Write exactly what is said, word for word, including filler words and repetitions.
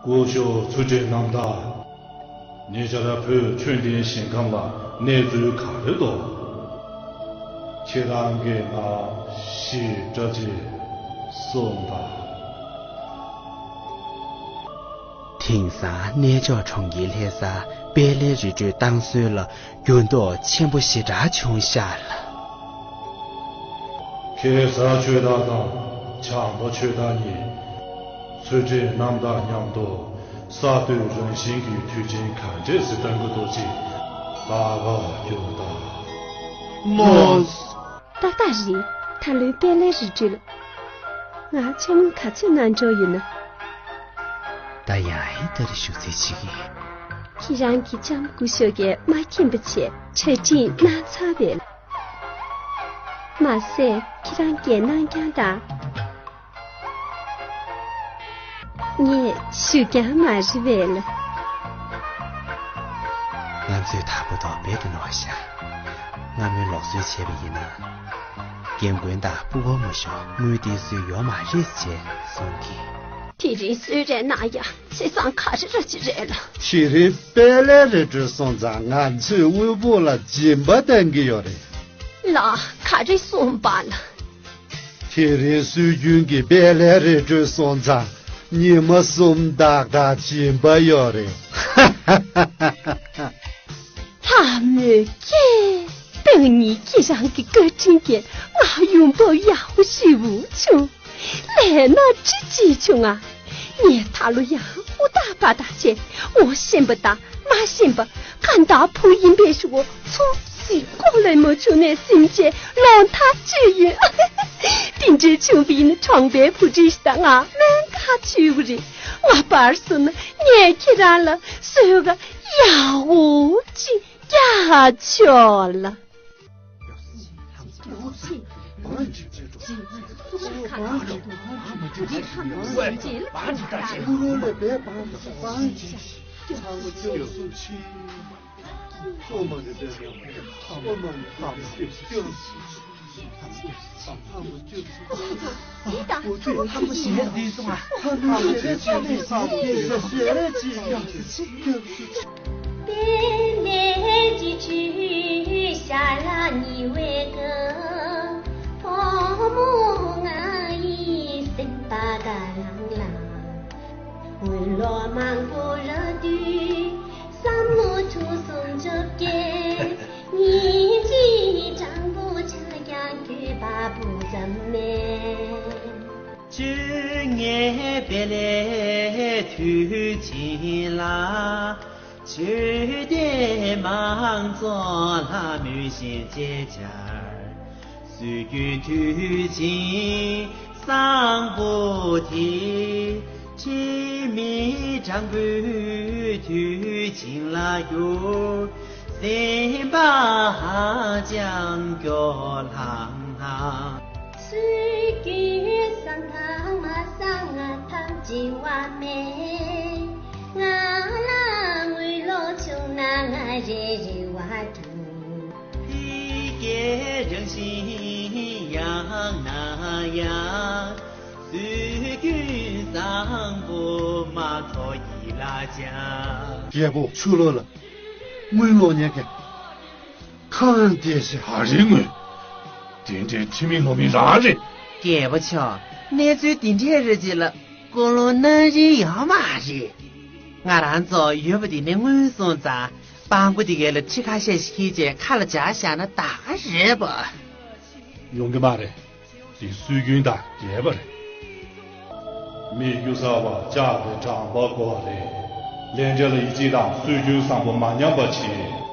སྐུ་ཞབས་ཚུལ་ཁྲིམས་རྣམ་དག། ཉེ་ཆར་བོད་ཆོས་ལྡན་ཞིང་ཁམས་ལ་གནས་ཚུལ་ག་རེ་འདུག་ཁྱེད་རང་གིས་ང་ཞིག་འདྲི་ཅིག་གསུངས་དང་། དེང་སང་གནས་མཆོག་གྲོང་ཁྱེར་ལྷ་སར་དཔལ་ལྷའི་རི་ཁྲོད་བཏང་སྲོལ་ལ་འགྱུར་ལྡོག་ཆེན་པོ་ཞེ་དྲག་བྱུང་ཤག་ལགས། ཁེ་བཟའ་ཆོས་བདག་དང་བྱམས་པ་ཆོས་བདག་གཉིས་ཚུལ་ཁྲིམས་རྣམ་དག་མཉམ་དུ་གསར་གཏོད་རང་བཞིན་གྱི་དུས་ཆེན་ག་འདྲས་སེ་གཏོང་གི་འདུག་ཅེས་བརྡ་ཁ་བསྐྱོན་དང་། ལགས། ཏག་ཏག་རེད། ད་ལོའི་དཔལ་ལྷའི་རི་ཁྲོད་ལ། ང་ཆང་ག་ཚོད་གནང་འཇོག་ཡོད་ན། ད་ཡང་ཧི་ཏ་རི་ཞུ་ཚིག་ཅིག་གིས། ཁྱེད་རང་གི་ལྕམ་སྐུ་ཞབས་ཀྱིས་མ་མཁྱེན་པ་བྱས་ཆ་འཕྲིན་གནང་ཚར་བས། མ་ཟད་ཁྱེད་རང་གིས་གནང་རྐྱང་དང་། ངས་ཞུ་རྐྱང་མ་རེད་པས་ལགས། ང་ཚོས་དྭགས་པོ་དང་རྦད་དེ་ནོར་བ་ཤག་སྔ་མོའི་ལུགས་སྲོལ་བྱས་པ་ཡིན་ན། རྒན་རྒོན་དང་ཕྲུ་གུ་མ་ཞོག་དངུལ་སྟེར་སྲོལ་ཡོད་མ་རེད་ཅེས་གསུངས་ཀྱིས། དེ་རིང་གསོལ་རས་གནང་ཡ་བྱས་ཙང་ག་རེ་ར་ཅིག་རེད་ལགས། དེ་རིང་དཔལ་ལྷའི་རི་ཁྲོད་སོང་ཙང་ང་ཚོས་དབུལ་པོ་ལ་སྦྱིན་པ་གཏང་གི་ཡོད་རེད། ལགས། ག་རེ་གསུངས་པ་ལགས། དེ་རིང་སྲོལ་རྒྱུན་གྱི་དཔལ་ལྷའི་རི་ཁྲོད་སོང་ཙང་ཉི་མ་གསུམ་ཏག་ཏག་སྦྱིན་པ་ཡོད་རེད། ལྷ་མོས་ཀྱེ། སྟོང་ཉིད་ཀྱི་རང་གི་བཀའ་དྲིན་གྱིས་ང་ཡོང་འབབ་ཡག་པོ་ཞེ་པོ་བྱུང་། ལས་སྣ་ཁྲི་གཅིག་བྱུང་ང་། ངས་ད་ལོ་ཡང་ཨུ་ཏག་པ་ཏག་བྱས་ངོ་ཤེས་པ་དང་མ་ཤེས་པ་གང་དག་བུ་ཡིན་པའི་ཞུ་བོ་ཚོ་ཟིག་ཀོ་ལས་མ་བྱུང་ནས་སེམས་ཅན་ལོང་ཐག་ཆོད་ཡིན། དེ་འདྲའི་བྱུང་བ་ཡིན་ན་གྲོང་པའི་བུ་ཁྲིད་ཞིག་དང་ང་སྨན་ཁ་ཆུ་བུ་རེད། ང་པར་སོང་ན་ངས་ཁྱེད་རང་ལ་གསོལ་ཁ་ཡག་པོ་ཅིག་རྒྱག་ཆོག་ལ། དངུལ་ལོ་མང་པོ་རག་དུས་བསམ་བློ་ཁྲུ་སུམ་ཅུ་བརྒྱད། ཉིན་གཅིག་སྤྲང་པོ་ཆགས་ཀྱང་གྱོད་པ་སྤུ་ཙམ་མེད། བཅོ་ལྔའི་དཔལ་ལྷའི་དུས་ཆེན་ལ། ཆོས་སྡེ་མང་ཚོགས་ལྷ་མོའི་ཞལ་མཇལ་བཅར། སྲོལ་རྒྱུན་དུས་ཆེན་བཟང་པོ་དེ། ཁྲིམས་མེད་སྤྲང་པོའི་དུས་ཆེན་ལ་གྱུར། སེམས་པ་ཧ་ཅང་སྐྱོ་ལྷང་ལྷང་། སྲོལ་རྒྱུན་བཟང་དང་མ་བཟང་ང་ཐག་བཅད་པ་མེད། ང་ལ་དངུལ་ལོ་བྱུང་ན་ང་རེ་རེ་བ་འགྲུབ། ཕ་སྐད་རང་བཞིན་ཡང་ན་ཡང་། སྲོལ་རྒྱུན་བཟང་པོ་མ་ཐོག་ཡིད་ལ་བྱ། རྒྱལ་པོ་ཆུ་ལོ་ལ་དངུལ་ལོ་ཉེས་མཁན་གང་དེ་ཞིག་ཨ་རིའི་དངུལ། དེ་འདྲའི་ཁྲིམས་མེད་ལུགས་མེད་རང་རེད། རྒྱལ་པོ་མཆོག་གནས་ཚུལ་འདི་འདྲའི་རེད་ཅེས་ལ་ཀུན་སློང་གནང་རིན་ཡོད་མ་རེད། ང་རང་ཚོ་ཡོད་པ་དེ་ནས་དངུལ་སོང་ཙང་སྤྲང་པོ་དེ་གའི་ལ་ཁྲི་ཁ་ཤས་ཤིག་ཁྱེར་བྱས་ཁ་ལ་འཇགས་བཞག་ན་ད་ག་རེད་པ། ཡོང་གི་མ་རེད། དེ་སྲོལ་རྒྱུན་དང་འགལ་བ་རེད། མི་གཡུག་ཟ་བ་ལྕགས་དེ་དྲང་པོ་དགོས་རེད། ལས་འབྲས་ལ་ཡིད་ཆེས་དང་སྲོལ་རྒྱུན་བཟང་པོ་མ་ཉམས་པ་བྱེད།